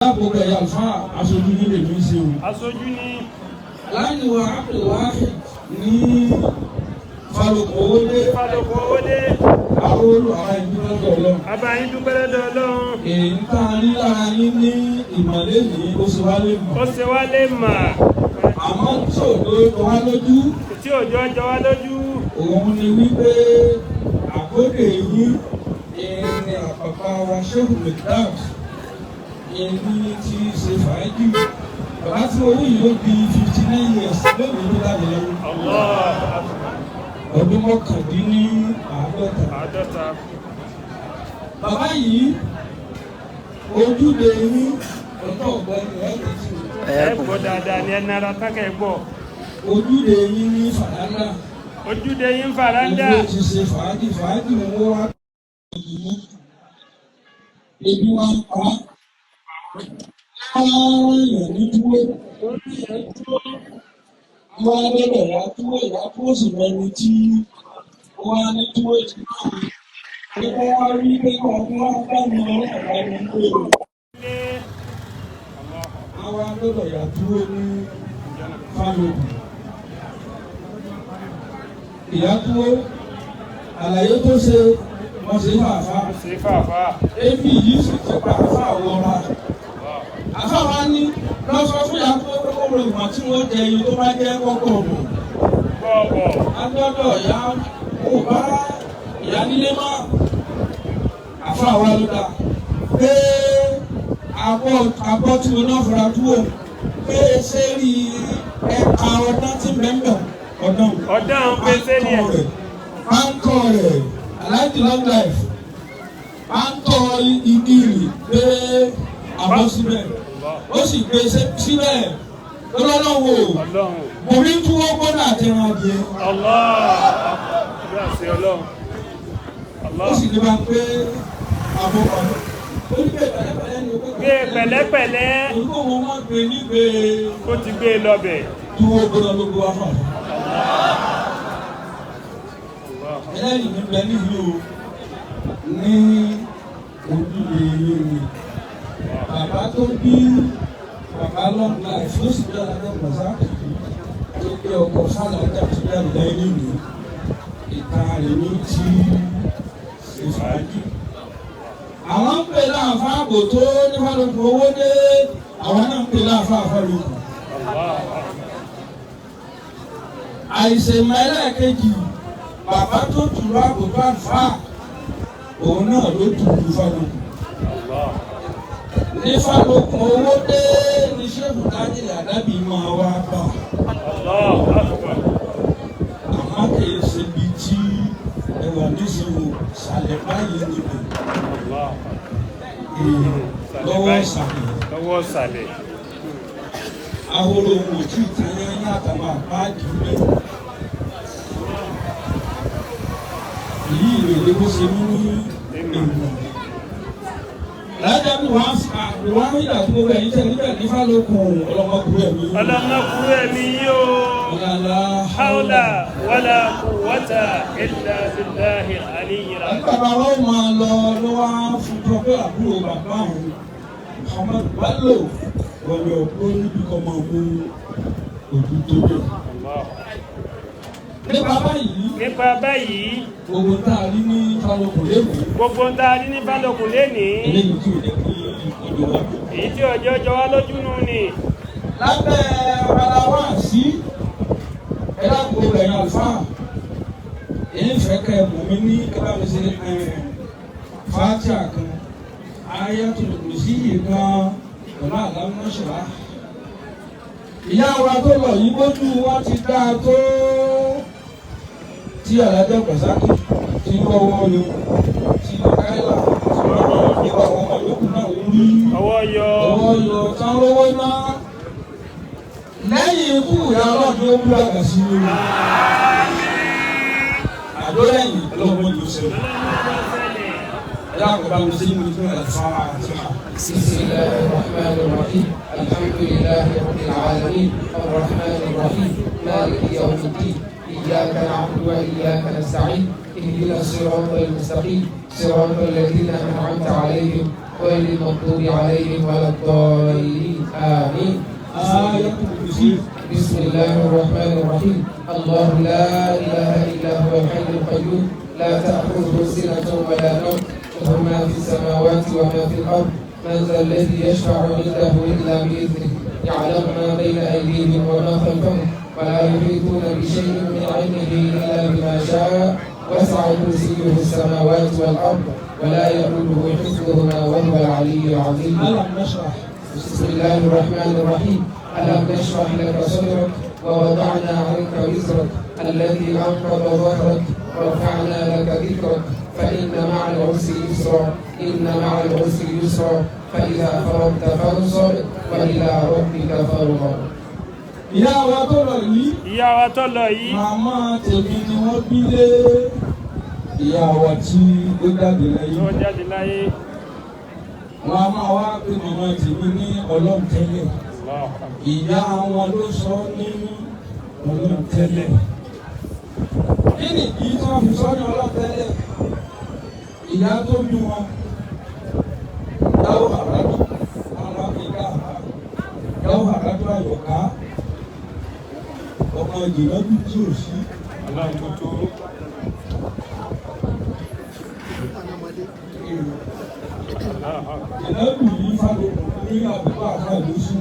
Gbogbo ẹ̀yà àlùfáà, aṣojú nílé mi ń ṣe o. Aṣojú ní. Láyé wa Abdulwahid ní Falokun Owódé. Falokun Owódé. Arólù ara ìlú lọ́dọ̀ Ọlọ́run. Abayín dúpẹ́ lọ́dọ̀ Ọlọ́run. Èyí tá a rí lára yín ní ìmọ̀lẹ́ ní ó ṣe wá lè mọ̀. Ó ṣe wá lè mà. Àmọ́ tí òjò jọ wá lójú. Tí òjò jọ wá lójú. Òun ni wípé àkókò yín ní àpapọ̀ wa Shehu Mikdad ẹni tí í ṣe fàájì. Bàbá tí owó yìí ló di 59 years lónìí ló jáde lẹ́yìn. Allah. Ọdún 49. 50. Bàbá yìí, ojúde yín ọjọ́ ọ̀gbẹ́ni ẹ̀ tẹ̀sí. Ẹ gbọ́ dáadáa ni, ẹ nara tákẹ́ gbọ́. Ojúde yín ní Fàdáńdà. Ojúde yín Fàdáńdà. Ìlú ti ṣe fàájì fàájì wọn wá. Ebi wa ń pa á. Èèyàn ní dúró. Wọ́n á lọ́dọ̀ ìyá túwó, ìyá túwó sì mẹ́ni tí wọ́n á ní túwó ti náà. Ṣé wọ́n wá rí pé kí wọ́n wá bá mi lọ́wọ́ ọ̀gá mi ń pè é? Àwa lọ́dọ̀ ìyá túwó ní Fálókù. Ìyá túwó, àlàyé tó ṣe, wọ́n ṣe fàáfà. Ṣe fàáfà. Ebi yìí sì ti pa àfà wọra. Àfà wa ní lọ sọ fún ìyá túwó pé kó rò ìgbà tí wọ́n jẹ iye tó bá jẹ́ kọ́kọ́ bọ̀. Bọ̀bọ̀. Agbọ́dọ̀ ìyá kò bá ìyá nílé mọ́. Àfà wa ló dà pé abọ́ abọ́ tí mo náà fura túwò pé ṣé rí ẹ̀ka ọdán tí mẹ́mbẹ̀ ọdán. Ọ̀dán pé sẹ́ni ẹ̀. Pánkọ̀ rẹ̀ Aláàjì Long Life, pánkọ̀ igi rì pé àbọ̀ síbẹ̀, ó sì gbé síbẹ̀ lọ́lọ́wọ́. Ọlọ́run. Mo rí túwó gbọ́dọ̀ àti ẹran adìẹ. Allah. Bí a ṣe Ọlọ́run. Allah. Ó sì ní bá ń pé àbọ̀ ọ̀dọ́. Ó ní pé pẹ̀lẹ́pẹ̀lẹ́ ni o pé. Gbé pẹ̀lẹ́pẹ̀lẹ́. Olùkọ́ wọn máa gbé nígbè. Ó ti gbé e lọ́bẹ̀. Túwó gbọ́dọ̀ ló gbé wá fún àwọn. Ẹlẹ́rìí ní bẹ nílùú o ní ojúlé yìí ni bàbá tó bí bàbá Long Life ló sì bí alájọ Razak tó gbé ọkọ̀ fàlàjà tó jáde láyé nínú ìta rẹ̀ ló ti ṣe fàájì. Àwọn ń pè láàfáà àbò tó ní Fálókun owó dé, àwọn náà ń pè láàfáà Fálókun. Àìsèmọ̀ ẹlẹ́ẹ̀kejì, bàbá tó tùrú àbùkù àlùfáà, òun náà ló tùrú Fálókun. Ní Fálókun owó dé ní Ṣéèkù Tájìlì Àdábì máa wá bá. Àmọ́ kìí ṣe bí tí ẹwà nísìnyí sàlẹ̀ báyìí níbẹ̀. Lọ́wọ́ sàlẹ̀. Lọ́wọ́ sàlẹ̀. Ahoro ohun òtún ìtayányá àtàwọn àpáàdì bẹ́ẹ̀. Èyí ìrèlè bó ṣe mú ní èèmọ̀. Lájà bí wọ́n á rí ìdàgbò gbogbo ẹ̀yìn tẹ̀ níbẹ̀ ní Fálókun, ọlọ́mọkùnrin ẹ̀mí. Ọlọ́mọkùnrin ẹ̀mí yìí o. Ọ̀làlá. Hawla wala quwwata illa billahi al-aliyyil azim. Bàbá wa ó máa lọ ló wá fún tó pé àbúrò bàbá òun Muhammad Bello wọlé ọ̀pọ̀ níbi kan máa mú ojú tó bẹ̀. Nípa báyìí. Nípa báyìí. Gbogbo tá a rí ní Fálókun lẹ́kọ̀ọ́. Gbogbo tá a rí ní Fálókun lénìí. Eléyìí tí ò jẹ́ kí ọjọ́ wa. Èyí tí ọjọ́ jọ wá lójú nù ni. Lábẹ́ abala wá sí ẹ̀dá gbogbo ẹ̀yàn àlùfáà, èyí fẹ́ kẹ́ ẹ̀ mọ̀ mí ní kí bá mi ṣe Fátíà kan, Ayatul Kursi kan, pẹ̀lú àlámọ́ṣọ́lá. Ìyá wa tó lọ yìí, bójú wa ti dáa tó tí Alájà Pàṣákì ti ń rọwọ́ yọ, tí Káìlà ti rọwọ́ nípa àwọn ọmọ yòókù náà ń rí ọwọ́ yọ. Ọwọ́ yọ tán rówó ná. Lẹ́yìn ikú ìyá ọlọ́dún ó bú àgbà sí i. Àdó lẹ́yìn ọlọ́run ló ṣẹlẹ̀. Ẹ dákun bá mi sí mo ní fún àlùfáà. بسم الله الرحمن الرحيم، الحمد لله رب العالمين، الرحمن الرحيم، مالك يوم الدين، إياك نعبد وإياك نستعين، اهدنا الصراط المستقيم، صراط الذين أنعمت عليهم. غير المغضوب عليهم ولا الضالين آمين. Ayatul Kursi. بسم الله الرحمن الرحيم. الله لا إله إلا هو الحي القيوم، لا تأخذه سنة ولا نوم، له ما في السماوات وما في الأرض، من ذا الذي يشفع عنده إلا بإذنه، يعلم ما بين أيديهم وما خلفهم، ولا يحيطون بشيء من علمه إلا بما شاء، وسع كرسيه السماوات والأرض، ولا يؤوده حفظهما وهو العلي العظيم. Alam nashrah. بسم الله الرحمن الرحيم. ألم نشرح لك صدرك ووضعنا عنك وزرك الذي أنقض ظهرك ورفعنا لك ذكرك، فإن مع العسر يسرا، إن مع العسر يسرا، فإذا فرغت فانصب وإلى ربك فارغب. Ìyá wa tó lọ yìí, Ìyá wa tó lọ yìí, màmá tèmi ni wọ́n bí lé ìyá wa tí ó jáde láyé. tó jáde láyé. Wọ́n a máa wá pé màmá tèmi ní ọlọ́run tẹ́lẹ̀. Allahu Akbar. Ìyá wọn ló sọ ní ọlọ́run tẹ́lẹ̀. Kí ni ìdí tí wọ́n fi sọ ní ọlọ́run tẹ́lẹ̀? Ìyá tó bí wọn, dáwọ́ àràdù, àwọn akéka àrà, dáwọ́ àràdù àyọ̀ká, ọmọ ìjìnlẹ́bù tí ò sí. Ọlọ́run tó tó. Allahu Akbar. Ìnáàdù yìí fàlùkù ní àdúgbò àfàlùsù.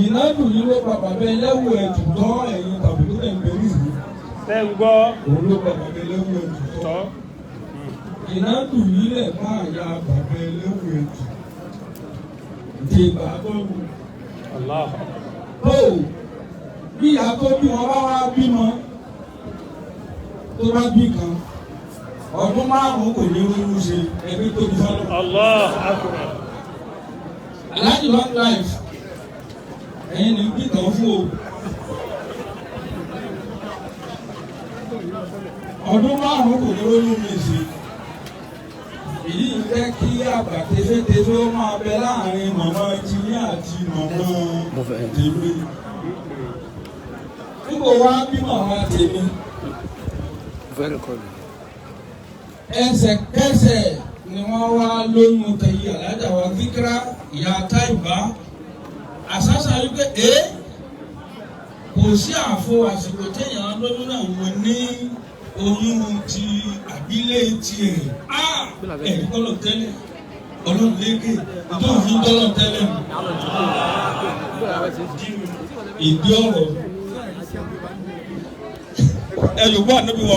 Ìnáàdù yìí ló pa bàbá ẹlẹ́wù ẹ̀tù tọ́ ẹ̀yìn tàbí tó lẹ̀ ń bẹ̀rù yìí. Tẹ́ ń gbọ́ Òun ló pa bàbá ẹlẹ́wù ẹ̀tù tọ́. tọ́. Ìnáàdù yìí lẹ̀ bá àyà bàbá ẹlẹ́wù ẹ̀tù. Ìdè bàbá wù. Allahu Akbar. Tó o bí ìyá tó bí wọn bá wá bímọ tó bá bí kan ọdún márùn-ún kò ní rúrú ṣe ẹbí tóbi fọlọ́. Allahu Akbar. Alhaji long life ẹ̀yin ní bí tàn fún o. Ọdún márùn-ún kò ní róyún mi sí. Èyí ń jẹ́ kí àgbà tefétefé ó máa bẹ láàrin màmá tiyín àti màmá tèmi. Níbo wá bí màmá tèmi? Ẹsẹ̀kẹsẹ̀ ni wọ́n wá lóyún tẹ̀yí alájà wa Zikra ìyá Táìbá. Àṣàṣà wípé ẹ́ kò sí àfo àsìkò téèyàn lóyún náà mo ní oyún ti àbílẹ̀ tiẹ̀ á ẹ̀rí kọ́lọ̀ tẹ́lẹ̀ ọlọ́run lékè tó fi tọ́lọ̀ tẹ́lẹ̀ mọ́ ìdí ọ̀rọ̀ ẹ yòókù ànábi wọ.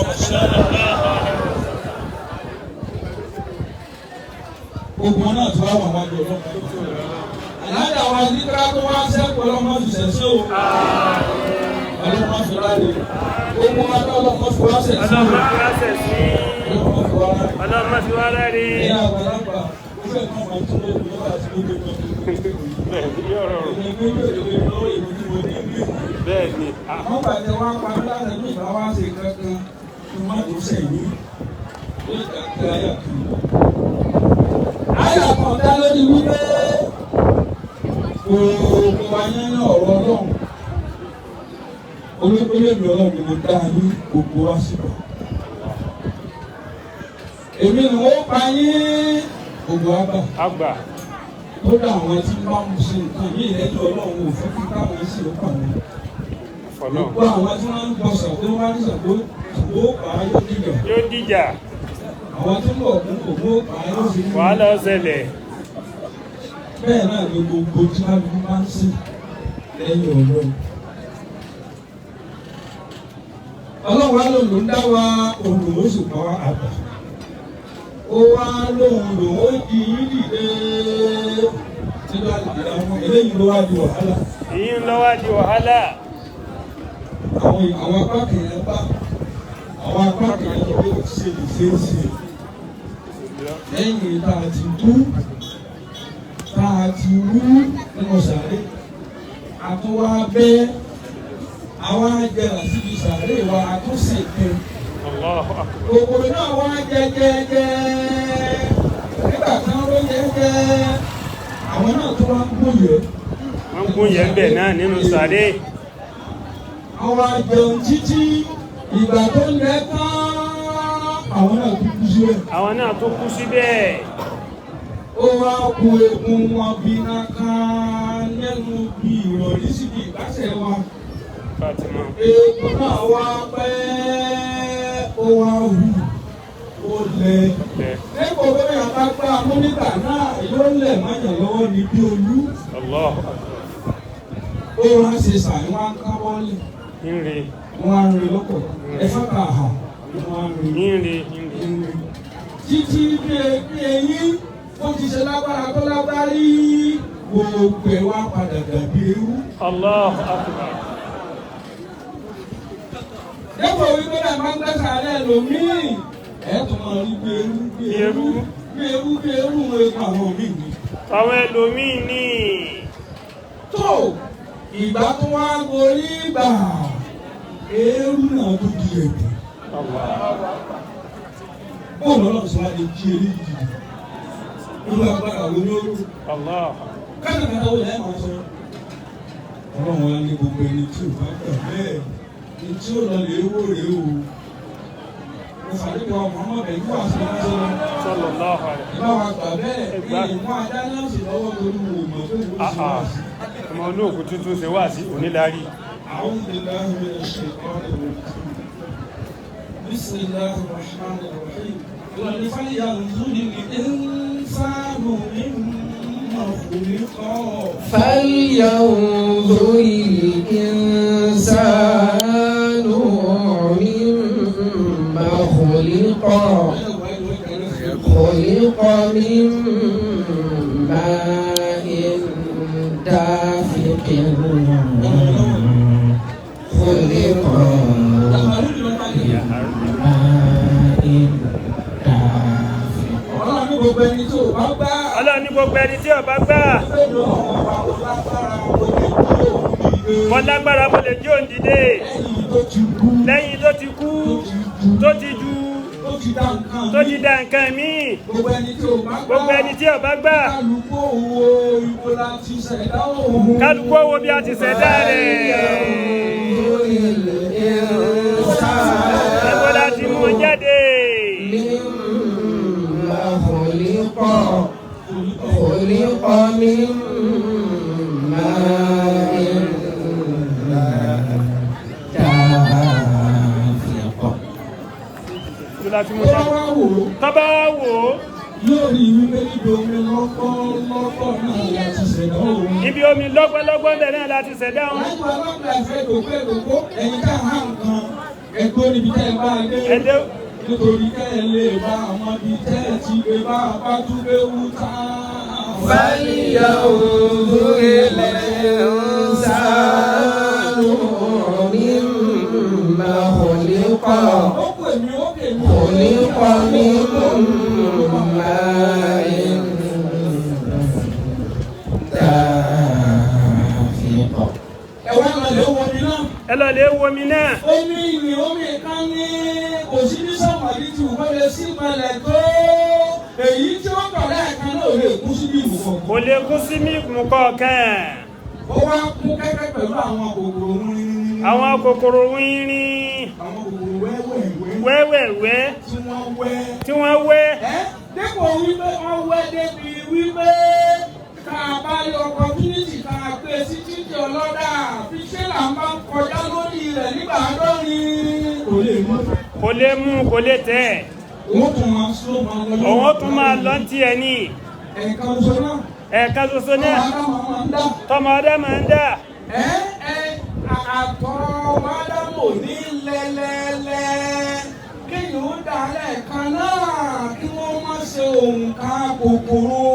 Gbogbo wọn náà tó wà wà wájú ọlọ́run. Aláàdá wa nígbà tó wá sẹ́kù ọlọ́mọ fi sẹ̀sẹ̀ o. Ọlọ́mọ fi ráre. Gbogbo wa tó ọlọ́mọ fi wá sẹ̀sẹ̀ o. Ọlọ́run fi wá sẹ̀ sí. Ọlọ́mọ fi wá ráre. Ọlọ́run fi wá ráre. Ẹ̀yin àgbàlagbà, ó fẹ́ kọ́ ọmọ tó lóògùn lọ́wọ́ àti gbogbo ọmọ tó lóògùn. Bẹ́ẹ̀ ni yóò rọrùn. Èmi gbé ìwé lọ́wọ́ èmi tí mo ní ìlú. Bẹ́ẹ̀ ni. Àwọn bàjẹ́ wá pa mí láti ní ìbá wá ṣe kankan kí n má tó sẹ̀yìn. Ó lè dàgbé ayà kan. Ayà kan dá lórí wípé gbogbo wa yẹn ní ọ̀rọ̀ Ọlọ́run. Olóògbé Ọlọ́run ni mo dá yín gbogbo wa síbẹ̀. Èmi ni wọ́n pa yín gbogbo wa gbà. Àgbà. Kódà àwọn tí bá ń ṣe nǹkan yìí lẹ́yìn Ọlọ́run ò fẹ́ kí káwọn sì ó pa wọn. Fọlọ́. Gbogbo àwọn tí wọ́n ń gbọ́ Ṣàngó wá ní Ṣàngó Ṣàngó pa á yóò dìjà. Yóò dìjà. Àwọn tí ń bọ̀ fún Ògún ó pa á yóò fi kú. Wàhálà ó ṣẹlẹ̀. Bẹ́ẹ̀ náà ni gbogbo tí kálukú máa ń sìn lẹ́yìn Ọlọ́run. Ọlọ́run wá lòun ló ń dá wa òun lòun ó sì pa wá àgbà. Ó wá lóun lòun ó di yín dìde. Nígbà tí àwọn eléyìí ló wá di wàhálà. Èyí ń lọ wá di wàhálà. Àwọn apá kìíyàn bá àwọn apá kìíyàn sọ pé ó ṣe lè ṣe é ṣe. Lẹ́yìn tá a ti kú, tá a ti wú nínú sàárè, a tún wá bẹ́, àwa jẹrà síbi sàárè wa, a tún sìnkú. Allahu Akbar. Kòkòrò náà wá jẹ jẹ jẹ. Nígbà tí wọ́n ló jẹ jẹ, àwọn náà tó wá ń gbòye. Wọ́n gún yẹn bẹ̀ náà nínú sàárè. Àwọn àjẹun títí ìgbà tó lẹ tán, àwọn náà tún kú síbẹ̀. Àwọn náà tó kú síbẹ̀. Ó wá ku egun wọn bí náà lẹ́nu bí ìrọ̀rí síbi ìgbásẹ̀ wa. Fatima. Egun náà wá pẹ́, ó wá hù, ó lẹ̀. Lẹ̀. Lẹ́kọ̀ọ́ bẹ́ẹ̀ yà bá gbá amúnígbà náà yóò lẹ̀ mọ́yàn lọ́wọ́ ní bí olú. Allahu akbar. Ó wá ṣe sàì wá ń káwọ́lẹ̀. Ń re. Wọ́n á rin lọ́pọ̀. Ẹ̀fọ́ kà hà. Wọ́n á rin. Ń re. Ń re. Títí bí eyín ó ti ṣe lágbára tó lágbárí gbogbo ẹ̀ wá padà dàbí ewu. Allahu akbar. Dépò wípé náà máa ń gbẹ́sẹ̀ alẹ́ lòmíì. Ẹ̀ tún máa rí bí ewu bí ewu bí ewu bí ewu ń egun àwọn míì ni. Àwọn ẹlòmíì ní. Tó ìgbà tó wá gorí ìgbà eérú náà tó di ẹ̀bùn. Allah. Bóòlù ọlọ́run sọ wá lè jí eléyìí dìde. Irú agbára wo ni ó lò? Allah. Kátàkátà wo lẹ́ẹ̀ máa sọ? Ọlọ́run wa ní gbogbo ẹni tí ò bá gbà bẹ́ẹ̀ ní tí ó lọ lè wò rèé o. Mo fàdúgbò Muhammad ẹ̀jú àti ìránṣẹ́ lọ. Sallallahu alaihi. Ìbá wa gbà bẹ́ẹ̀ ní ìmú ajá náà sì lọ́wọ́ torí wò mọ̀ pé mo sì wá sí. Ọmọ olóòkú tuntun ṣe wá sí onílárí. أعوذ بالله من الشيطان الرجيم بسم الله الرحمن الرحيم فلينظر الإنسان مما خلق. فلينظر الإنسان مما خلق خلق من ماء دافق خلق من ماء دافق. Ọlọ́run ní gbogbo ẹni tí ò bá gbà Ọlọ́run ní gbogbo ẹni tí ó bá gbà. pé lọ́wọ́ ọba kò lágbára kò lè jí òun dìde. Mo lágbára mo lè jí òun dìde. Lẹ́yìn tó ti kú, Lẹ́yìn tó ti kú, tó ti ju, tó ti dá nǹkan tó ti da nǹkan míì. Gbogbo ẹni tí ò bá gbà. Gbogbo ẹni tí ó bá gbà. Kálukú owó ibo la ti ṣẹ̀dá òun. Kálukú owó bí a ti ṣẹ̀dá rẹ̀. فلينظر Ẹ̀wọ́ la ti mú un jáde. مما خلق خلق من ماء دافق. Ibo la ti mú Tó bá jáde. wá wò ó, Tọ́ba wá wò ó, yóò rí wípé níbi omi lọ́pọ̀lọpọ̀ náà la ti ṣẹ̀dá òun. ibi omi lọ́gbọ́lọ́gbọ́ bẹ̀ náà la ti ṣẹ̀dá òun. Láìpẹ́ ọlọ́pàá ẹ̀fẹ́ dòkó èdòkó ẹ̀yin ká há nǹkan ẹ̀gbọ́n níbi tẹ́ ẹ bá a dé. Ẹ̀dẹ́ Nítorí kẹ́ ẹ lè bá àwọn ibi tẹ́ ẹ ti lè bá a bá tún lé wú tá. فلينظر الإنسان مما خلق Ó pè mí, ó pè mí. خلق من ماء دافق. Ẹ wá lọ lè wo mi náà. ẹ lọ lè wo omi náà. Omi ìrìn omi kan ní kò sí ní sọ̀mọ̀lì tí ò lè sí ìmọ̀lẹ̀ tó. Èyí tí ó kọ̀ lẹ́ẹ̀kan náà ò lè kú síbi ìmùkọ̀. Kò lè kú sí mímú kọ̀ọ̀kan. Ó wá kún kẹ́kẹ́ pẹ̀lú àwọn kòkòrò wínrínrín. Àwọn kòkòrò wínrín Àwọn kòkòrò wẹ́wẹ̀wẹ́ wẹ́wẹ̀wẹ́ tí wọ́n wẹ́. tí wọ́n wẹ́. Ẹ́ dépò wípé wọ́n wẹ́ débi wípé tá a bá rí opportunity tá a gbé sí títí ọlọ́dà fi ṣé là ń bá ń kọjá lórí rẹ̀ nígbà àádọ́rin. Kò lè mú. Kò lè mú kò lè tẹ̀. Òun tún máa slow máa lọ. Òun ó tún máa lọ ní tiẹ̀ ní. Ẹ̀ẹ̀kan ṣoṣo náà. Ẹ̀ẹ̀kan ṣoṣo náà. Ọmọ Ádámù máa ń dá. Tọmọ ọdẹ máa ń dà. Ẹ ẹ àtọ̀ Ádámù ní lẹ́lẹ́lẹ́. Kéèyàn ó dà lẹ́ẹ̀kan náà kí wọ́n má ṣe òǹkà kòkòrò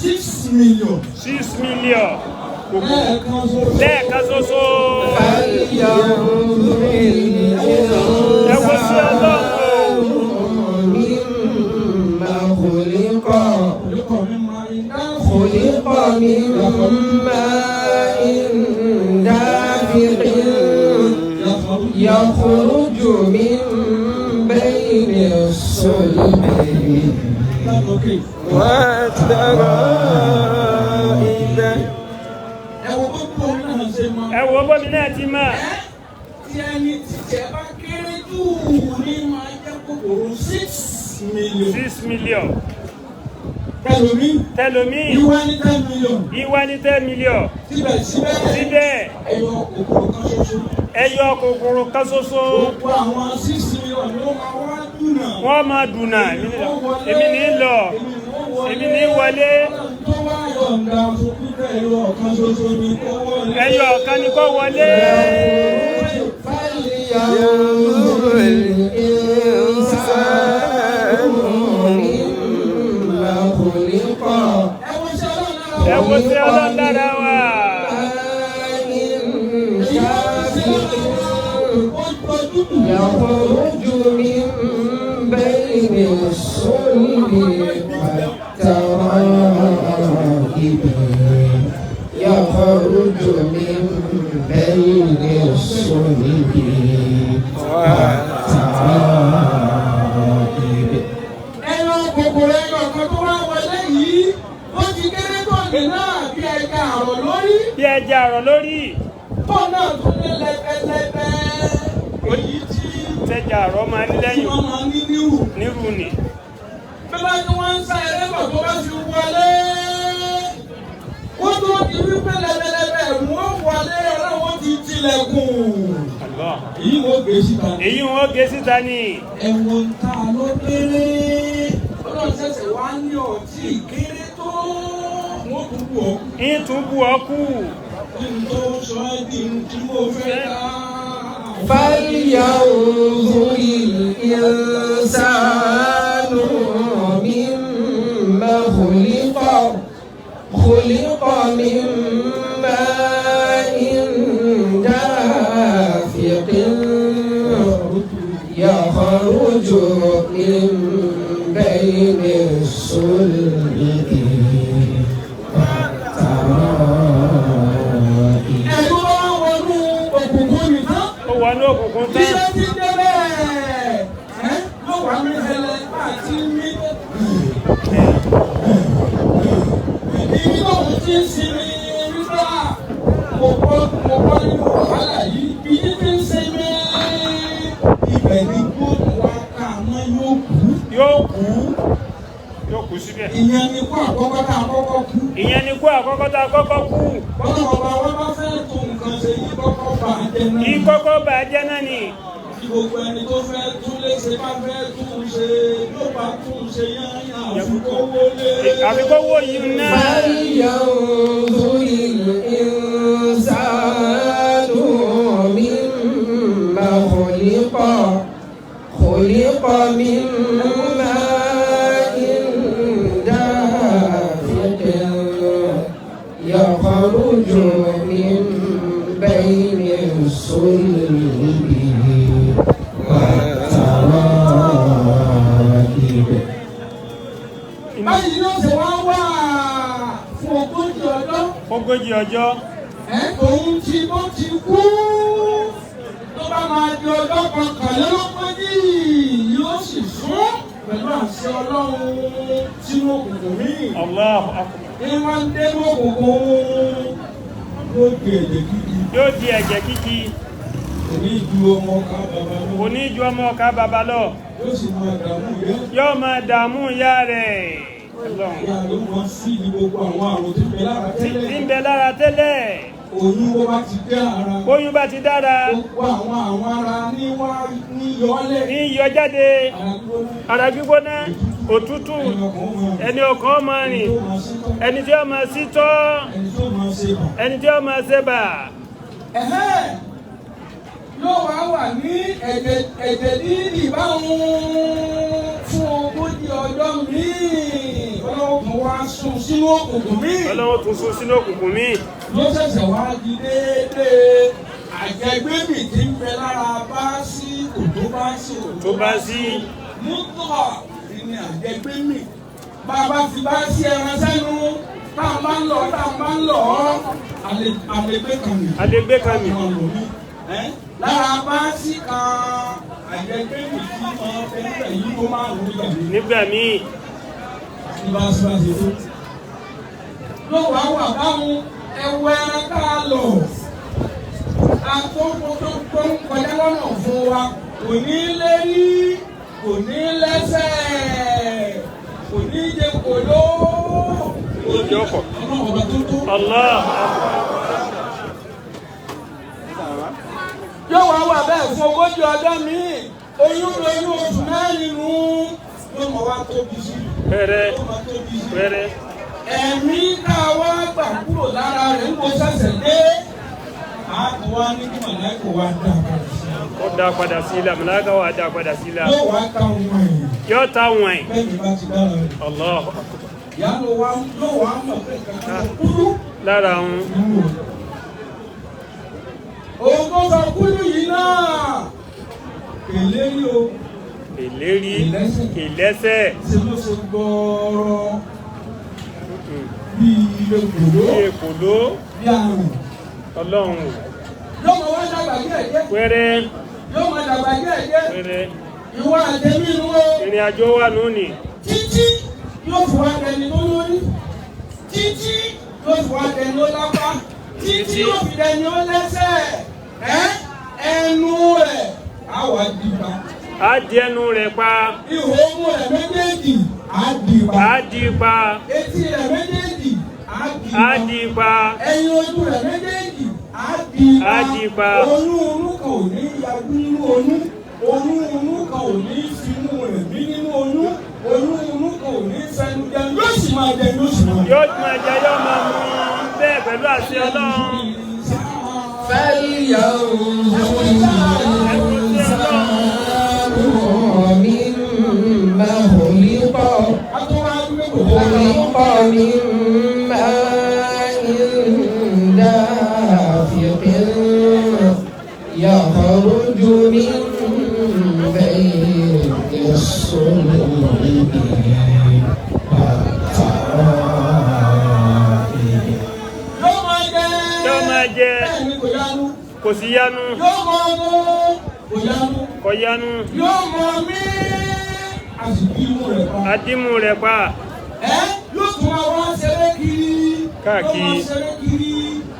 6 million. 6 million. Lẹ́ẹ̀kan ṣoṣo. Lẹ́ẹ̀kan ṣoṣo. فلينظر Ẹ wo sí Ọlọ́run o. مما خلق Olùkọ́ mi máa ń dá. خلق من ماء دافق يخرج من بين الصلب Látòkè. والترائب. Ẹ wo gbogbo omi náà ṣe máa. Ẹ wo bómi náà ti máa. Ẹ tí ẹni tìjẹ́ bá kéré jù ní máa jẹ́ kòkòrò 6 million. 6 million. Tẹlomi Tẹlomi ìwá ní 10 million. Ìwá ní 10 million. Síbẹ̀síbẹ̀ Síbẹ̀ ẹyọ kòkòrò kan ṣoṣo. Ẹyọ kòkòrò kan ṣoṣo. Gbogbo àwọn 6 million ló máa wá dùnà. Wọ́n máa dùnà, èmi ní lọ, èmi ní wọlé. Tó wá yọ̀ǹda fún pípẹ́ ẹyọ kan ṣoṣo ni kó wọlé. Ẹyọ kan ni kó wọlé. فلينظر الإنسان مما خلق. Ẹ wo ṣe Ọlọ́run lára Ẹ wo sí Ọlọ́run lára wa. Ó tọ́jú dùn. يخرج من بين الصلب والترائب، يخرج من بين الصلب والترائب. Ẹran kòkòrò ẹyọ kan tó wá wọlé yìí, ó ti kéré tó ní náà bí ẹja àrọ̀ lórí. Bí ẹja àrọ̀ lórí. Tó náà tún ní lẹ́pẹ́lẹ́pẹ́. Èyí tí Tẹja àrọ̀ máa ń tí lẹ́yìn wọ́n máa ń ní nírù. Nírú ni. Bí bá ní wọ́n ń sá eré bọ̀ tó bá ti wọlé. Kó tó di wípé lẹ́pẹ́lẹ́pẹ́ wọ́n wọlé, Ọlọ́run ti tilẹ̀kùn. Allah. Èyí wọ́n gbé síta. Èyí wọn gé síta ni. Ẹ̀wọ̀n ta ló kéré. Ọlọ́run ṣẹ̀ṣẹ̀ wá ní ọtí kéré tó. Wọ́n tún bù ọ́. Ń tún bù ọ́ kù. Kí n tó sọ ẹ́ di n tí mo fẹ́ dá. فلينظر الإنسان مما خلق، خلق من ماء دافق، يخرج من بين الصلب والترائب. Ẹ̀dùn bá wọnú òkùnkùn nìkan. Ó wọnú òkùnkùn tán. Iṣẹ́ ti dé bẹ́ẹ̀. Ẹ́ ló wà ní ẹlẹ́ àti mí. Ibi tóun ti ń sinmi nígbà mo bọ́ nínú wàhálà yìí. Ibi tí ń sinmi. Ibẹ̀ ni gbóòtù wa ká mọ́, yóò kú. Yóò kú, yóò kú síbẹ̀. Ìyẹn ni kó àkọ́kọ́ tá a kọ́kọ́ kú. Ìyẹn ni kú àkọ́kọ́ tá a kọ́kọ́ kú. Bọ́lá ọba wa bá fẹ́ tó nǹkan ṣe yí kọ́kọ́ bà á jẹ náà. Kí kọ́kọ́ bàjẹ́ náà ni. Kí gbogbo ẹni tó fẹ́ tún léṣe bá fẹ́ tún ṣe yóò bá tún ṣe yányán àfikún wọlé. Àfikún wo yìí náà. فلينظر الإنسان مما خلق، خلق من ماء دافق، يخرج من بين الصلب والترائب. Báyìí ló ṣe wá wà fún 40 ọjọ́. 40 ọjọ́. Ẹ̀ òun ti bó ti kú. Tó bá máa di ọjọ́ 41 yóò sì sún pẹ̀lú àṣẹ Ọlọ́run sínú òkùnkùn míì. Allahu akbar. Ní wọ́n ń dé òkùnkùn yóò di ẹ̀jẹ̀ kíkì. Yóò di ẹ̀jẹ̀ kíkì. Kò ní ju ọmọ ọkà bàbá lọ. Kò ní ju ọmọ ọ̀ka bàbá lọ. Yóò sì máa dààmú ìyá. Yóò máa dààmú ìyá rẹ̀. Ọlọ́run. Ìyá ló mọ sí ní gbogbo àwọn àrùn tí ń bẹ lára Tí ń tẹ́lẹ̀. bẹ lára tẹ́lẹ̀. Oyún bó bá ti dé ara. Bóyún bá ti dára. Gbogbo àwọn ara ní wá ní yọlẹ̀. Ní yọ jáde. Ara gbóná. Ara gbígbóná, òtútù, ẹni ọkàn máa rìn, Ẹni tó máa sítọ́. Ẹni tí ó máa sítọ́, Ẹni tó máa ṣe bà. Ẹni tí ó máa ṣe bà. Ẹ̀hẹ́n. Yóò wá wà ní ẹ̀jẹ̀ ẹ̀jẹ̀ dídì báwọn fún 40 ọjọ́ míì. Ọlọ́run kan wá sùn sínú òkùnkùn míì. Ọlọ́run tún sún sínú òkùnkùn míì. Ló ṣẹ̀ṣẹ̀ wá di déédéé àjẹgbẹ́mì tí ń bẹ lára bá sí òtó bá sí òtó Tó bá sí. Mútọ̀ ní àjẹgbẹ́mì bá a bá fi bá sí ẹran sẹ́nu tá a bá ń lọ tá a bá ń lọ ọ́ àlègbé kan mì. Àlègbé kan mì. Lára bá sí kan àjẹgbẹ́mì tí wọ́n fẹ́ fẹ́ yìí tó máa ń gbà mí. Nígbà míì. Ní bá sí bá ṣe tó. Ló wàá wà báwọn ẹwọ ẹran tá a lọ àtọ́kọ́ tó tó ń kọjá lọ́nà fún wa kò ní lérí, kò ní lẹ́sẹ̀. Kò ní jẹ kò ló. Ìjọpọ̀. Ọlọ́run ọba tó tó. Allah. Yóò wá wà bẹ́ẹ̀ fún 40 ọjọ́ míì. Oyún lóyún oṣù 4 nù. Yóò mọ̀ wá tóbi sí i. Pẹrẹ. Yóò máa tóbi sí i. Pẹrẹ. Ẹ̀mí tá a wá gbà kúrò lára rẹ̀ ń kó sẹ̀sẹ̀ dé. A kò wá ní kí màláìkò wá dá a padà sí i. Ó dá padà sí ilà, màláíkà wá dá padà sí ilà. Yóò wá ká ohun ẹ̀yìn. Yóò ta wọ̀nyí. Bẹ́ẹ̀ ni bá ti dára rẹ̀. Allah. Ìyá ló wá yóò wá mọ̀ pé kankan tó kúrú. Lára òun. Òun tó sọ kúrú yìí náà. Èlé rí o. Ìlérí. Ìlẹ́sẹ̀. Ṣé ló ṣe gbọ́ọ̀rọ̀ bíi ekòló Bí èkòló. bí àrùn. Ọlọ́run o. Yóò máa wá dàgbà díẹ̀ díẹ̀. Pẹrẹ. Yóò máa dàgbà díẹ̀ díẹ̀. Pẹrẹ. Ìwọ àtẹ̀mí inú o. Ìrìn àjò wà nù ní. Títí yóò fi wá dẹni tó lórí. Títí yóò fi wá dẹni ó lápá. Títí yóò fi dẹni ó lẹ́sẹ̀. Ẹ́ ẹnu rẹ̀ á wá dìgbà. Á di ẹnu rẹ̀ pa. Ihò imú rẹ̀ méjèèjì á dìgbà. Á di pa. Etí rẹ̀ méjèèjì á dìgbà. Á di pa. Ẹyin ojú rẹ̀ méjèèjì á dìgbà. Á di pa. Oyún inú kan ò ní yajú nínú oyún. Oyún inú kan ò ní finú rẹ̀ bí nínú oyún. Oyún inú kan ò ní fẹnu jẹun. Yóò sì máa jẹ yóò sì máa jẹ. Yóò máa jẹ yóò máa mú bẹ́ẹ̀ pẹ̀lú àṣẹ Ọlọ́run. فلينظر الإنسان مما خلق خلق من ماء دافق يخرج من بين الصلب والترائب. Yóò máa jẹ. Yóò máa jẹ. Bẹ́ẹ̀ ni kò yanu. Kò sí yanu. Yóò máa mú. Kò yanu. Kò yanu. Yóò máa mí. A sì bí imú rẹ̀ pa. Adímú rẹ̀ pa. Ẹ́ yóò tún máa wá ṣeré kiri. Káàkiri. Yóò máa ṣeré kiri.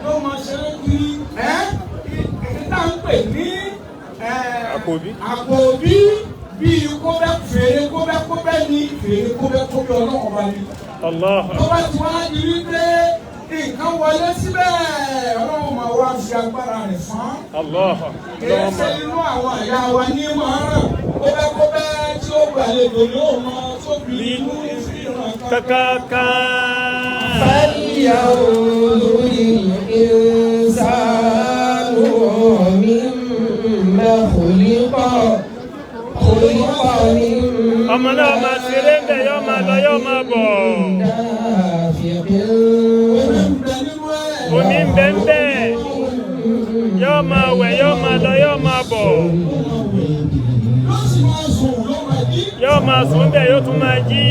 Yóò máa ṣeré kiri. Ẹ́ èyí tá à ń pè ní. Àpòbí. Àpòbí bíi kóbẹ́ fèrè kóbẹ́kóbẹ́ ni fèrè kóbẹ́kóbẹ́ ọlọ́kọ̀ọ́ba ni. Allah. Tó bá ti wá di wípé nǹkan wọlé síbẹ̀ ọlọ́run máa wá fi agbára rẹ̀ fún. Allah. Kìí ṣe inú àwọn àyà wa ní màárà kóbẹ́kóbẹ́ tí ó gbàlejò yóò máa tóbi inú ìfihàn Kankan. فلينظر الإنسان مما خلق خلق من Ọmọ náà máa ṣeré ń bẹ̀ yóò máa lọ yóò máa bọ̀. دافق Omi ń bẹ nínú ẹ̀. Omi ń bẹ ń bẹ̀. Yóò máa wẹ̀ yóò máa lọ yóò máa bọ̀. Yóò sì máa sùn yóò máa jí. Yóò máa sùn bẹ̀ yóò tún máa jí.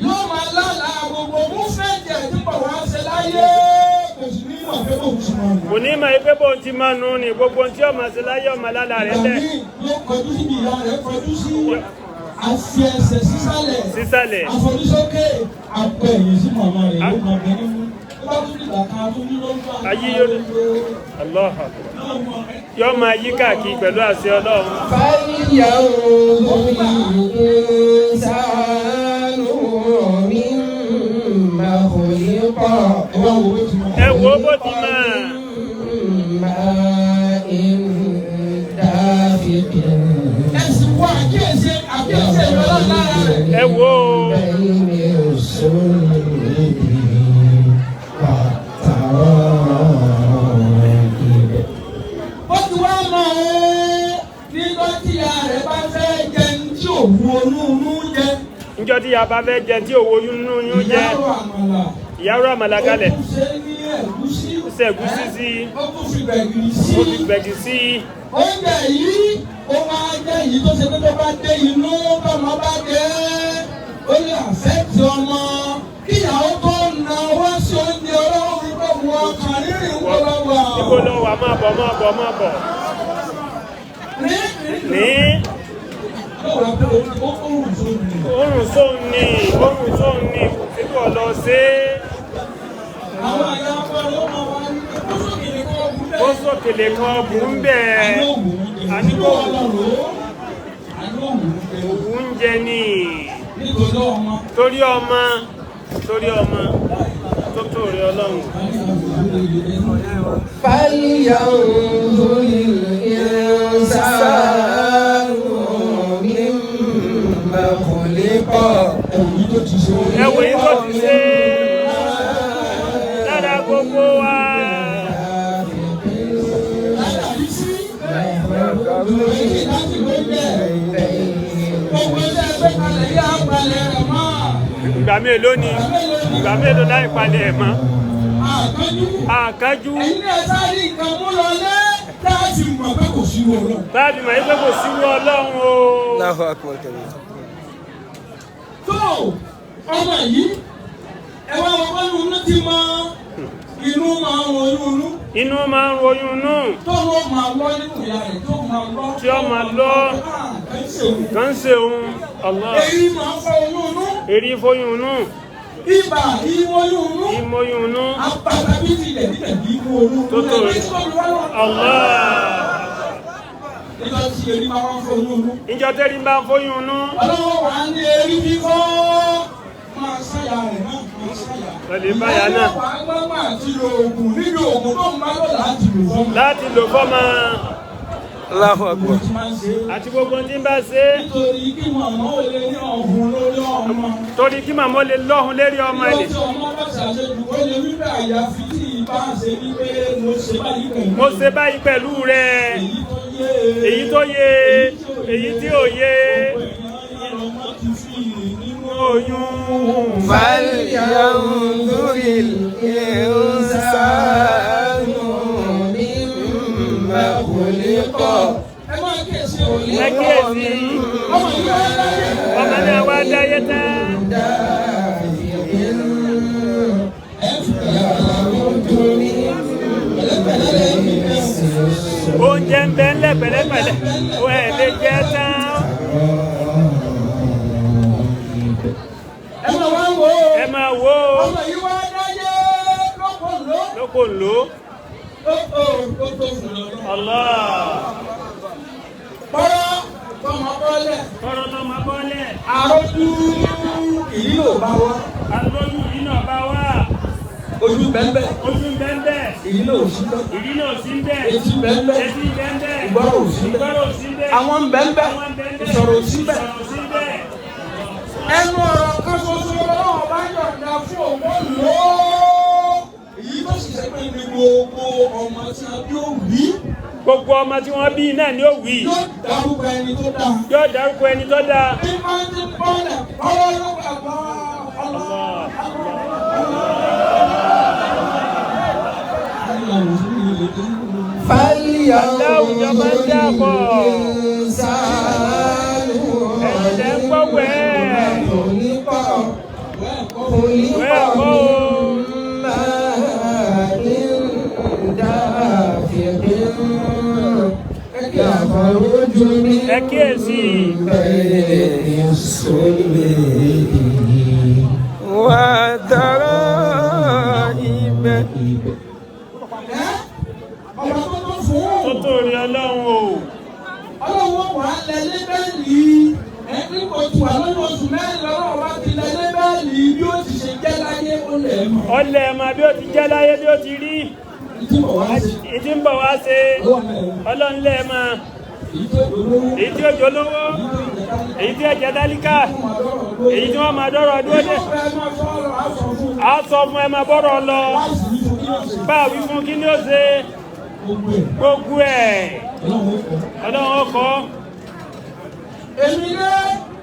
Yóò máa lálàá gbogbo mú fẹ́ jẹ̀ nípa wàá ṣe láyé. Kò sì ní mọ̀ pé bóun ti máa Kò ní máa pé bóun ti máa nù ní gbogbo ohun tí yóò máa ṣe láyé ọmọ lálá rẹ̀ Ìgbà bẹ́ẹ̀. míì ló kọjú síbi ìyá rẹ̀ kọjú sí. Àfi ẹsẹ̀ sísàlẹ̀. Sísàlẹ̀. Àfọ̀dúsókè. Apẹ ẹ̀yìn sí màmá rẹ̀ yóò máa bẹ nínú. Ó bá tún dìgbà kan tó ní ló ń bá. Ayé yóò Allah. Yóò máa yí káàkiri pẹ̀lú àṣẹ Ọlọ́run. فلينظر الإنسان مما خلق Ẹ wá wo bó ti máa. Ẹ wo bó ti máa. من ماء دافق Ẹ sì wọ àkíyèsí àkíyèsí ìrọ̀lá lára rẹ̀. Ẹ wo o. بين الصلب والترائب. Bó ti wá mọ̀ ẹ́ nígbà tí ìyá rẹ̀ bá fẹ́ jẹ ní tí òwú onúunú jẹ. Níjọ́ tí ìyá bá fẹ́ jẹ tí òwò inú yún jẹ. Ìyá rò àmàlà. Ìyá rò àmàlà kalẹ̀. Ó tún ṣe ní ẹ̀gúsí. Ó ṣe ẹ̀gúsí sí i. Ó tún fi gbẹ̀gìrì sí Ó fi gbẹ̀gì sí i. Oúnjẹ yìí ó máa jẹ́ èyí tó ṣe pé tó bá dé inú tọmọ bá dé ó lè àfẹ́tì ọmọ kíyàwó tó na ọwọ́ sí oúnjẹ ọlọ́run wípé wọ ọkàn rírì ń kó lọ wà. Níbo lọ wà máa bọ̀ máa bọ̀ máa bọ̀. Ní Ní yóò wá pé ó rùn sómi. orùn sóun ní orùn sóun ní síbí ọ̀lọ́ ṣe é. Àwọn àyà ọkọ rẹ̀ ó máa wá ní kó sókèlè kó bú Ó bẹ́ẹ̀. sòkèlè kan bù ń bẹ̀. Àní òwú oúnjẹ. Àní Àní kò òwú lọ rò ó. Àní òwú oúnjẹ. òwú ń jẹ ní. Nítorí ọmọ. Torí ọmọ, torí ọmọ tó tó rí Ọlọ́run. فلينظر الإنسان مما خلق. Ẹ̀wù yìí tó ti ṣe. Ẹ̀wù yìí tó ti ṣe lára gbogbo wa. Látàrí sí. Èyí láti ló jẹ́. Gbogbo ilé ẹgbẹ́ kalẹ̀ yá palẹ̀ rẹ̀ mọ́. Ìgbà mélòó ni? Ìgbà mélòó láì palẹ̀ ẹ̀ mọ́? Àkánjú. Àkájú. Ẹ̀yin náà sáré nǹkan mú lọlé láti mọ̀ pé kò sí owó náà. Báàbí màá yí pé kò sírú Ọlọ́run o. Allahu akbar kabir. Tó ọmọ yìí, ẹ wá wọn bá nínú ti mọ inú máa ń ronú inú. Inú máa ń royún nù. Tó ló máa lọ nínú ìyá rẹ̀ tó máa lọ. Tí ó máa lọ. Kàn ṣe òun. Kàn ń ṣe òun. Allah. Èyí máa ń fọ oyún inú. Èrí fóyún nù. Ibà ìwọ́yún inú. Ìmóyún nù. Apàtà bí ti ilẹ̀ nílẹ̀ bí inú oyún. Tó tó rí. Allah. Nígbà tí èrí máa ń fọ oyún inú. Ìjọ tẹ́rí bá ń fóyún nù. Ọlọ́wọ́ wà á ní erí fífọ́. Máa ṣáyà rẹ̀ náà, máa ṣáyà. Pẹ̀lú ìbáyà náà. Ìyá wà á gbọ́n àti lo oògùn nílò oògùn tó ń bá lọ láti lò fọ́mọ. Láti lò fọ́mọ. Allahu akbar. Ti máa ń ṣe é. Àti gbogbo tí ń bá ṣe é. Nítorí kí màmá ò lè ní ọ̀hún lórí ọmọ. Torí kí màmá ó lè lọ́hun lérí ọmọ ẹ̀. Ìjọ tí ọmọ bá ṣàṣejù ó lè wí pé àyàfi tí ìbá ṣe ní pé mo ṣe báyìí pẹ̀lú. Mo ṣe báyìí pẹ̀lú rẹ̀. Èyí tó yé. Èyí tó yé, èyí tí ò yé. Gbogbo èèyàn lọmọ ti fi ìrìn nínú Oyún. فلينظر الإنسان مما خلق. Ẹ máa kíyèsí o. Ẹ kíyèsí. Ọmọ yìí wá láyé. Ọmọ náà wá dáyé tán. Ẹ fi pẹ̀lẹ́pẹ̀lẹ́ lẹ́ fi bẹ́ẹ̀. Oúnjẹ ń bẹ ńlẹ̀ pẹ̀lẹ́pẹ̀lẹ́. Ó ẹ̀ lè jẹ tán. Ẹ máa wá wò ó. Ẹ máa wò ó. Ọmọ yìí wá dáyé lọ́pọ̀ ló. Lóko lò ó. Ó ó ó tó fún lọ. Allah. Bọ́lá tọmọ bọ́lẹ̀. Tọrọ lọ́mọ bọ́lẹ̀. Àròjù ìyí ò bá wa. Alóyún yìí náà bá wà. Ojú bẹ́ẹ̀ Ojú ń bẹ ń bẹ. ìyí náà ò sí bẹ́ẹ̀. Ìrí náà sí ń bẹ. Etí bẹ́ẹ̀ bẹ́ẹ̀. Etí ń bẹ ń bẹ. Ìgbọ́rọ̀ ò sí bẹ́ẹ̀. Ìgbọ́rọ̀ ò sí ń bẹ. Àwọn ń bẹ́ẹ̀ bẹ́ẹ̀. Àwọn ń bẹ ń bẹ. Ìsọ̀rọ̀ ò sí bẹ́ẹ̀. Ìsọ̀rọ̀ ò sí ń bẹ. Ẹnu ọ̀rọ̀ kan ṣoṣo lọ́wọ́ bá yọ̀ǹda fún òun lò ó. Èyí tó sì ṣe pé ní gbogbo ọmọ tí a bí ó wí Gbogbo ọmọ tí wọ́n bí náà ni ó wí. yóò dárúkọ ẹni tó dáa. Yóò dárúkọ ẹni tó dáa. Bí máa ń ti bọ́lẹ̀ ọwọ́ ló gbàgbọ́ ọlọ́. فلينظر الإنسان Ẹ̀yin lẹ́ ń gbọ́ wẹ́ẹ̀. خلق Wẹ́ẹ̀ خلق kọ́ o. من ماء دافق يخرج من Ẹ kíyèsí. بين الصلب. وترائب. Ọba tó tó fún Tó tó rí Ọlọ́run o. Ọlọ́run wà á lẹ lébẹ́lì ẹni kò tù wá lọ́nà oṣù mẹ́rin lọ́wọ́ bá ti lẹ lébẹ́lì bí ó ti ṣe jẹ́ láyé ó lẹ̀ mọ́. Ọlẹ̀ mọ̀ bí ó ti jẹ́ láyé bí ó ti rí. Ìdí bọ̀ wá sí. Ìdí ń bọ̀ wá ṣe. Ó wà mẹ́rin. Ọlọ́run lẹ̀ mọ̀. Èyí tó ìdólówó. Èyí tí ó jọ lówó. Èyí tí ó jẹ tálíkà. Èyí tí wọ́n máa dọ́rọ̀ dúró dé. A sọ fún ẹ máa bọ́rọ̀ lọ. Bá a wí fún kí ni ó ṣe. Gbogbo ẹ̀. Ọlọ́run ó kọ́. Èmi lé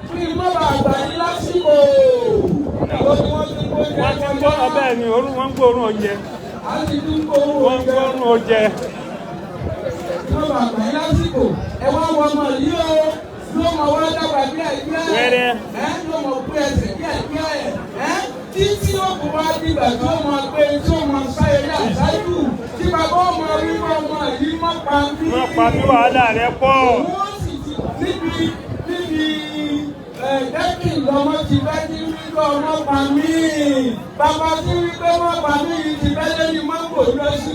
kí n má bàa gbà yín lásìkò. Ó ní wọ́n ti kó Wọ́n ti ń gbọ́ ọbẹ̀ mi, orú wọ́n ń gbóòórùn oúnjẹ. A ti tún kó owó Wọ́n ń gbóòórùn oúnjẹ. Kí má bàa gbà yín lásìkò. Ẹ wá wọ ọmọ yìí o. Yóò máa wá dàgbà díẹ̀ díẹ̀. Wẹ́rẹ́. Ẹ yóò máa gbé ẹsẹ̀ díẹ̀ díẹ̀. Ẹ títí ó kò wá dìgbà tí ó máa gbé tí ó máa sá eré àṣáájú. Tí bàbá ọmọ rí ọmọ yìí má pa mí. Wọ́n pa mí wàhálà rẹ pọ̀. Wọ́n sì ti níbi níbi dẹ́kìn lọ́mọ ti fẹ́ ní wípé ọmọ pa mí. Bàbá tí wípé ọmọ pa mí yìí ti fẹ́ lórí mọ́ngò lọ sí.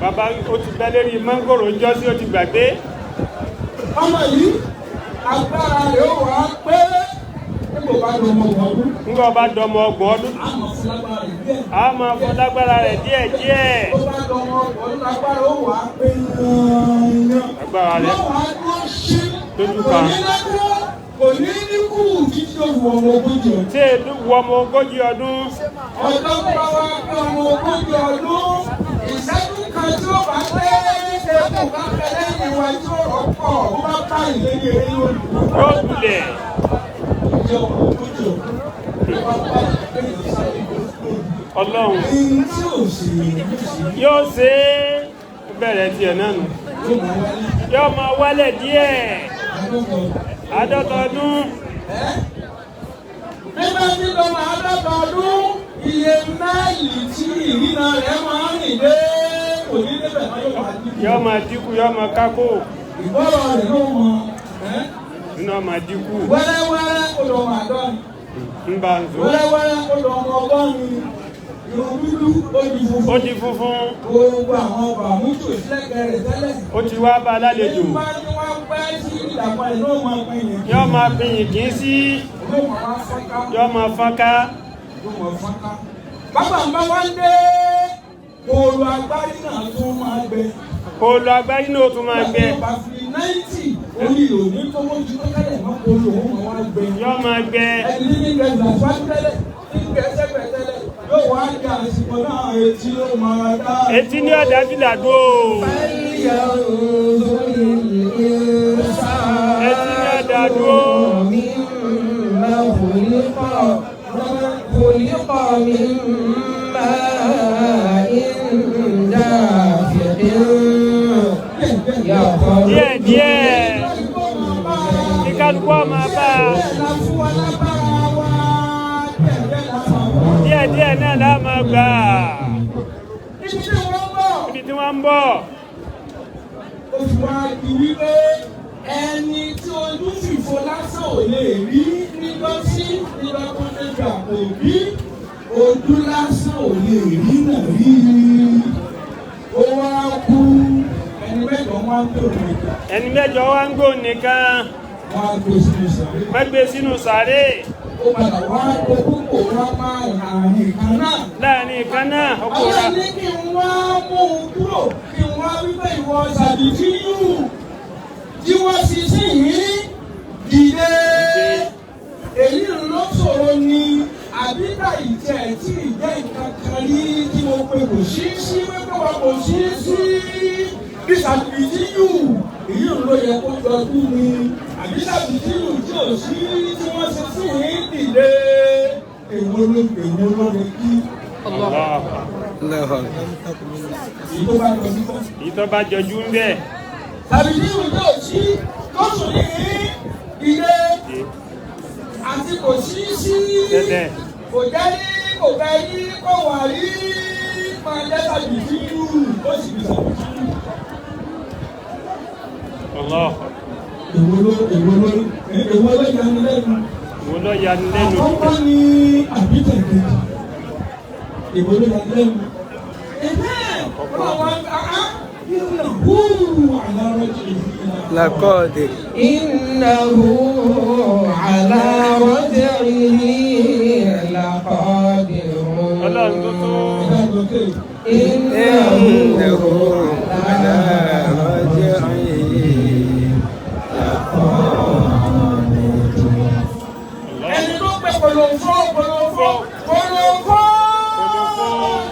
Bàbá ó ti bẹ́ lérí mángòrò ń jọ́ sí ó ti gbàgbé. Ọmọ yìí agbára rẹ̀ ó wà á pé níbo Nígbà bá dọmọ ọdún. Ńgbà bá dọmọ ọgbọ̀n ọdún. A máa fún lágbára rẹ̀ díẹ̀. A máa fún lágbára rẹ̀ díẹ̀ díẹ̀. Ó bá dọmọ ọgbọ̀n ọdún lágbára ó wà á pé yányán. Agbára rẹ̀. Yóò wá dúró ṣí. Lójú Kò kan. ní lẹ́kún, kò ní ní kú títí ó wọ ọmọ ogójì ọdún. Tí èdú wọ ọmọ ogójì ọdún. Ọjọ́ tó bá wá pé ọmọ ogójì ọdún, ìṣẹ́jú kan tí ó bá dé ṣe kò bá fẹ́ lẹ́yìn ìwà tí ó rọ́pọ̀, ó bá bá ìlérí eré yóò lù. Yóò lulẹ̀. Ìjọ ọmọ ogójì ọdún, ó bá bá ìlérí sáré yóò lù. Ọlọ́run. Ẹni tí ò sì ní sí Yóò ṣe é. Ó bẹ̀rẹ̀ tiẹ̀ náà nù. yóò máa wálé Yóò máa wálẹ̀ díẹ̀. àádọ́ta ọdún. Àádọ́ta ọdún. Nígbà tí lọ́mọ àádọ́ta ọdún, iye máìlì tí ìrìnà rẹ̀ máa ń rìn dé kò ní débẹ̀ máa yóò máa dínkù. Yóò máa dínkù, yóò máa kákó. Ìgbọ́rọ̀ rẹ̀ ló mọ ẹ́ Nínú ọmọ dínkù. wẹ́rẹ́wẹ́rẹ́ ó lọ ọmọ àádọ́rin, Ń bá ń zo. wẹ́rẹ́wẹ́rẹ́ ó lọ ọmọ ọgọ́rin, irun dúdú ó di Ó funfun. di funfun. Gbogbo àwọn ọba àmútò sílẹ̀kẹ̀ rẹ̀ tẹ́lẹ̀. Ó ti wá bá a lálejò. Nígbà tí wọ́n pẹ́ sí ìdàpọ̀ ẹ̀ ló máa pín yẹn. Yóò máa fi yìnkín sí. Yóò máa wá fọ́nká. Yóò máa fọ́nká. Yóò máa fọ́nká. Bàbá ń bá wá ń dé, òòlù agbárí náà tún máa gbẹ. Kò lọ agbárí náà ó tún máa gbẹ. Bá fi 90 orí òní tó mójú tó tẹ́lẹ̀ mọ́ kó lò ó máa wá gbẹ. Yóò máa gbẹ. Ẹni ní gbẹ gbàgbá tẹ́lẹ̀, ní gbẹ sẹ́gbẹ̀ tẹ́lẹ̀, yóò wá di àsìkò náà etí ló máa dá. Etí ní ọ̀dà fìlà dúró. فلينظر الإنسان Etí ní ọ̀dà dúró. مما خلق خلق من ماء دافق يخرج Díẹ̀ díẹ̀. Kí kálukú ó máa bá a. Díẹ̀ díẹ̀ náà lá máa gbà. Ibi tí wọ́n bọ̀. Ibi tí wọ́n ń bọ̀. Ó fi wá di wípé ẹni tí ojú fìfo lásán ò lè rí nígbà tí nígbà tó débi àpò òbí ojú lásán ò lè rí náà rí. Ó wá kú ẹni mẹ́jọ wá ń tó òun ìgbà Ẹni mẹ́jọ wá ń gbó nìkan. wọ́n á gbé sínú sàárè. Wọ́n gbé sínú sàárè. Ó padà wá ogún kò wá máa àárín kan náà. Láàrin kan náà, ó kóra. Ọlọ́run ní kí n wá mú un kúrò kí n wá wípé ìwọ Sàbìtìyù tí wọ́n sì sí yìí dìde. Èyí ló ṣòro ni àbíkà ìjẹ́ tí ìjẹ́ nǹkan kan rí tí mo pe kò sí sí wípé wọn kò sí sí bí Sàbìtìyù èyí ló yẹ kó jọjú ni àbí Sàbìtìyù tí ò sí tí wọ́n sì sí yìí dìde. Èwo ló lè kí? Allah. Allahu Akbar. Èyí tó bá jọjú bọ́. Èyí tó bá jọjú ń bẹ̀. Tàbí ní ìwé òsí tó sùn ní ilé àti kò sí sí Tẹ́tẹ́. kò jẹ́ ní kò fẹ́ ní kò wà rí máa jẹ́ tàbí tí yú ó sì bí tàbí tí yú. Allah. Èwo ló yanu lẹ́nu? Wo ló yanu lẹ́nu? Àkọ́kọ́ ni àbítẹ̀ kejì. Èwo ló yanu lẹ́nu? Ẹ̀hẹ́ ọlọ́wọ́ á ìnáwó àlárọ̀ jì Laqadir. إنه على رجعه لقادر Ọlọ́run tó tó. إنه Innahu ala raj'ihi. Ẹni tó pẹ polonfó polonfó polonfó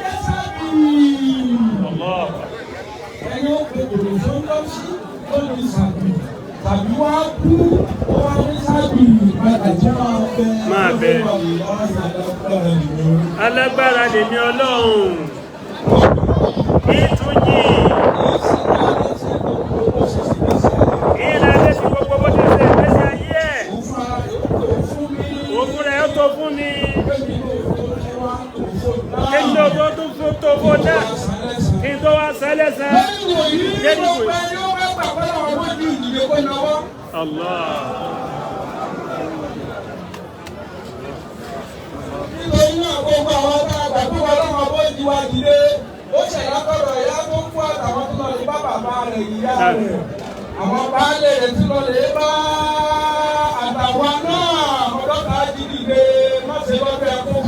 jẹsàbí. Allah. Ẹni ó pe polonfó lọ́sí ó ní sàbí tàbí wá kú ó wá ní sàbí padà tí máa bẹ. Máa bẹ. Alágbára lèmi Ọlọ́run. Ìtújì. Ìlànà tí gbogbo bó ti ṣe ìgbésí ayé ẹ̀. Òun rẹ̀ ó tó fún mi. Kí n tó tó tún fún tó fún náà. Kí n tó wá sẹ́lẹ̀sẹ̀. Lẹ́yìn wòyí ló pẹ́ ní ó bá gbà pé àwọn ọmọ ìdílé kó náwó. Allah. Nítorí náà gbogbo àwọn tá a gbà pé ọlọ́run ọbọ̀ ti wá dìde ó ṣẹ̀dá tọ̀rọ̀ ìyá tó kú àtàwọn tó lọ lè bá bàbá rẹ̀ ìyá rẹ̀ àwọn baálé rẹ̀ tí lọ lè bá àtàwọn náà. Ọ̀dọ́ ta jí dìde, má ṣe lọ́dọ̀ ẹkún fún.